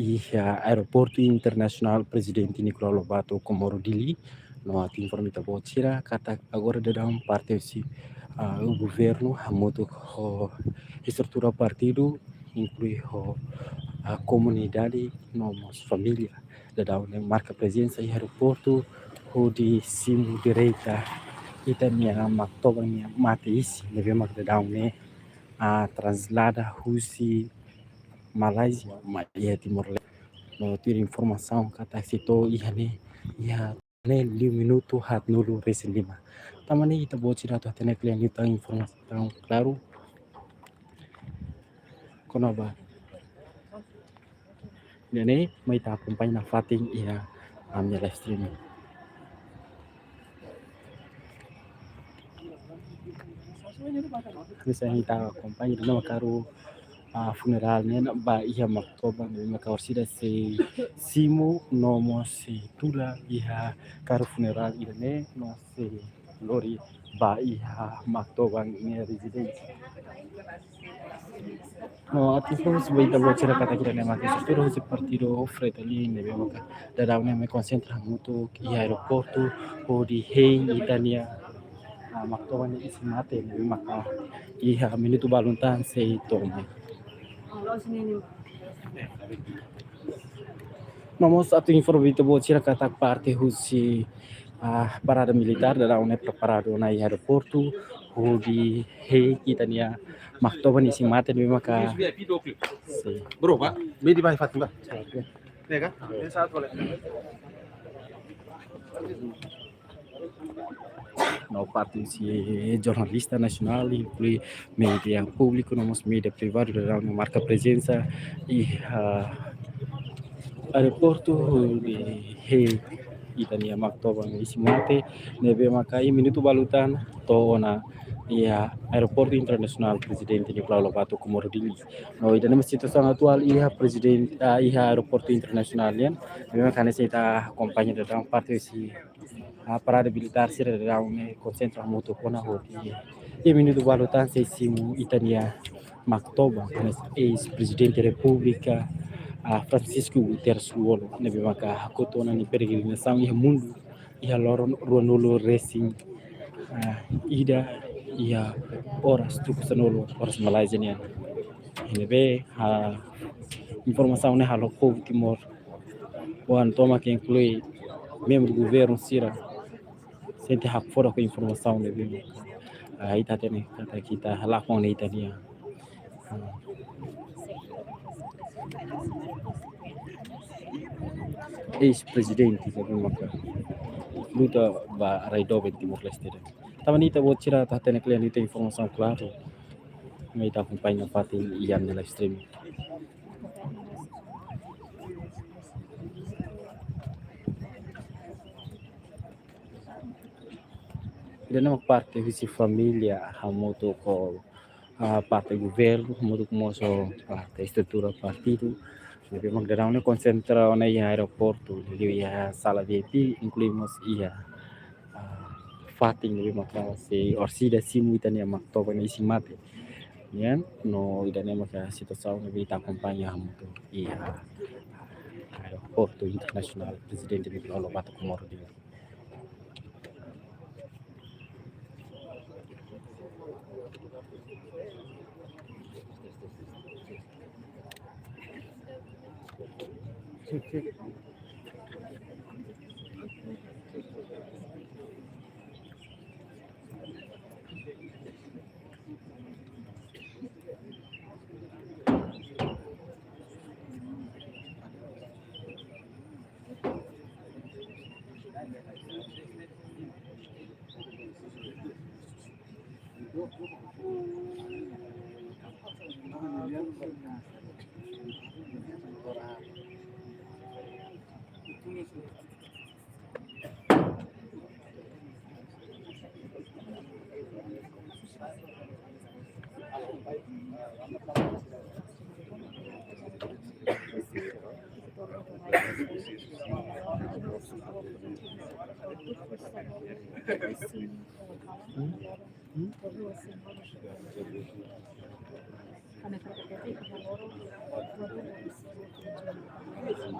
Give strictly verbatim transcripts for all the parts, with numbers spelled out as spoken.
iha Aeroportu Internasionál Prezidente Nicolau Lobato Comoro Dili. No atu informa ita-boot sira katak agora daudaun parte husi, ah, governu hamutuk ho estrutura partidu, inklui ho, ah, komunidade no mós família daudaun ne'e marka prezensa iha aeroportu hodi simu direta ita-nia Maktoban nia mate isin ne'ebé mak daudaun ne'e, ah, traslada husi Malázia mai iha Timor-Leste. No tuir informasaun katak sei to'o iha ne'e, iha ne'e liu minutu haatnulu resin lima. Tanba ne'e ita-boot sira atu hatene kle'an liután informasaun klaru kona-ba ida-ne'e, mai ita akompaña nafatin iha ami-nia live streaming. Hanesan ita akompaña ida-ne'e mak karu, ah, funerál nian ba iha Maktoban, ne'ebé mak orsida sei simu no mós sei tula iha karu funerál ida-ne'e no sei lori ba iha Maktoban nia rezidénsia. No atu informa ba ita-boot sira katak ida-ne'e mak estrutura husi partidu Fretilin ne'ebé maka daudaun ne'e mai konsentra hamutuk iha aeroportu hodi hein ita-nia, ah, Maktoban nia isin mate ne'ebé maka iha minutu balun tan sei to'o mai. No mós atu informa ba ita-boot sira katak parte husi, ah, parada militár daudaun ne'e preparadu ona iha aeroportu hodi hein ita-nia Maktoban nia isin mate ne'ebé maka. Bro, Pak, bedi bai Fatima. Nega? No parte husi jornalista nasionál, inklui média públiku, no mós média privadu, daudaun ne'e marka prezensa iha, ah, aeroportu hodi hein ita-nia Maktoban nia isin mate ne'ebé maka iha minutu balun tan to'o ona iha Aeroportu Internasionál Prezidente Nicolau Lobato Comoro Dili. No ida-ne'e mak situasaun atuál iha prezidente, ah, iha Aeroportu Internasionál nian. Ne'ebé mak hanesan ita akompaña daudaun parte husi, ah, parada militár sira daudaun ne'e konsentra hamutuk ona hodi iha minutu balun tan sei simu ita-nia Maktoban, hanesan eis-Prezidente Repúblika, ah, Francisco Guterres Lú-Olo, ne'ebé maka hakotu ona nia peregrinasaun iha mundu iha loron ruanulu resin, ah, ida iha oras tuku sanulu oras Malázia nian. Ne'ebé, ah, informasaun ne'e halo povu timoroan tomak, inklui membru governu sira sente hakfodak ho informasaun ne'ebé, ah, ita hatene katak ita halakon ne'e ita-nia, ah, eis-prezidente ne'ebé maka luta ba rai doben Timor-Leste. Tanba ne'e ita-boot sira atu hatene kle'an liután informasaun klaru, mai ita akompaña nafatin iha ami-nia live streaming. Ida-ne'e mak parte husi família hamutuk ho, ah, parte governu, hamutuk mós ho parte estrutura partidu. Ne'ebé mak daudaun ne'e konsentra ona iha aeroportu, liuliu iha sala V I P, inklui mós iha, ah, fatin ne'ebé maka sei orsida simu ita-nia Maktoban nia isin mate nian. No ida-ne'e maka situasaun ne'ebé ita akompaña hamutuk iha Aeroportu Internasionál Prezidente Nicolau Lobato Comoro Dili.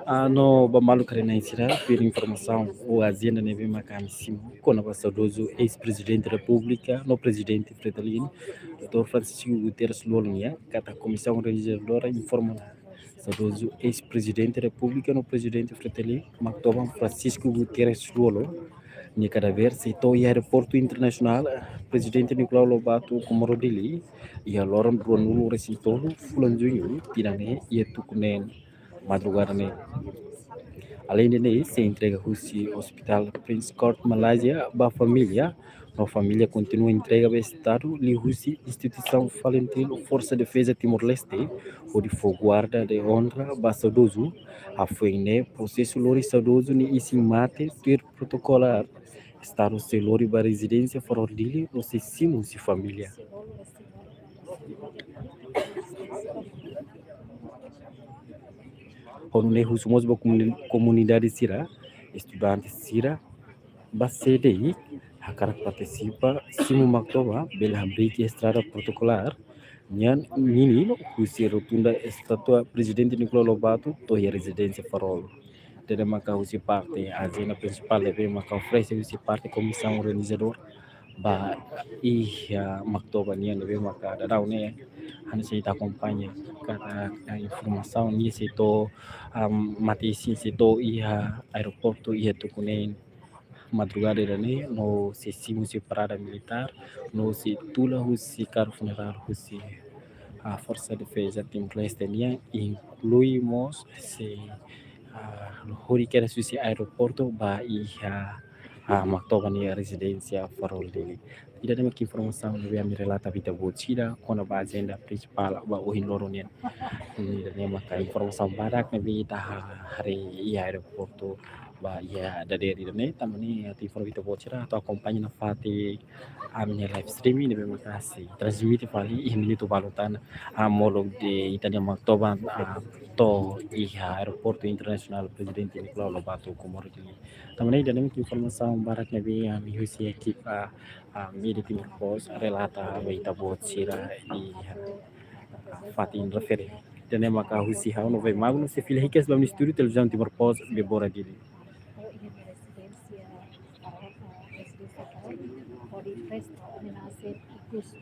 Ah, no ba maluk rona-na'in sira, tuir informasaun ou ajenda ne'ebé maka ami simu kona-ba saudozu eis-Prezidente Repúblika no Prezidente Fretilin, doutór Francisco Guterres Lú-Olo nian, katak komisaun organizadora informa ona saudozu eis-Prezidente Repúblika no Prezidente Fretilin, Maktoban Francisco Guterres Lú-Olo, nia kadáver sei to'o iha Aeroportu Internasionál Prezidente Nicolau Lobato Comoro Dili, iha loron ruanulu-resin-tolu fulan Juñu tinan ne'e, iha tuku neen madrugada ne'e. Aleinde ne'e, sei entrega husi Hospital Prince Court Malaysia ba família, no família kontinua entrega ba Estadu liuhusi instituisaun FALINTIL Forsa Defeza Timor-Leste, hodi fó guarda de onra ba saudozu. Hafoin ne'e, prosesu lori saudozu nia isin-mate tuir protokolár, Estadu sei lori ba rezidénsia Farol Dili no sei simu husi família. Ho nune'e husu mós ba komuni-, komunidade sira, estudante sira, ba sé de'it hakarak partisipa simu Maktoban, bele hamriik iha estrada protokolár nian, ninin husi rotunda estátua Prezidente Nicolau Lobato to'o iha rezidénsia Farol. Ida-ne'e maka husi parte ajenda prinsipál ne'ebé maka oferese husi parte komisaun organizadora ba iha Maktoban nian, ne'ebé maka daudaun ne'e hanesan ita akompaña katak informasaun ne'e sei to'o, am, mate-isin sei to'o iha aeroportu iha tuku neen madrugada ida-ne'e, no sei simu husi parada militár, no sei tula husi karru funerál husi, ah, Forsa Defeza Timor-Leste nian, inklui mós sei, ah, lori kedas husi aeroportu ba iha, ah, Maktoban nia rezidénsia Farol Dili. Ida-ne'e maka informasaun ne'ebé ami relata ba ita-boot sira kona-ba ajenda prinsipál ba ohin loron nian. Ida-ne'e maka informasaun badak ne'ebé ita ha-, haree iha aeroportu ba iha dadeer ida-ne'e. Tanba ne'e atu informa ba ita-boot sira atu akompaña nafatin ami-nia live streaming ne'ebé maka sei transmite fali iha minutu balu tan, ah, molok de'it ita-nia Maktoban, ah, to'o iha Aeroportu Internasionál Prezidente Nicolau Lobato Comoro Dili. Tanba ne'e ida-ne'e maka informasaun badak ne'ebé ami husi ekipa, ah, Mídia Timor Post relata ba ita-boot sira iha, ah, fatin refere. Ida-ne'e maka husi ha'u Novai Magno, sei fila hikas ba ami-nia estúdiu Televizaun Timor Post, Bebora Dili. Hodi presta omenase ikus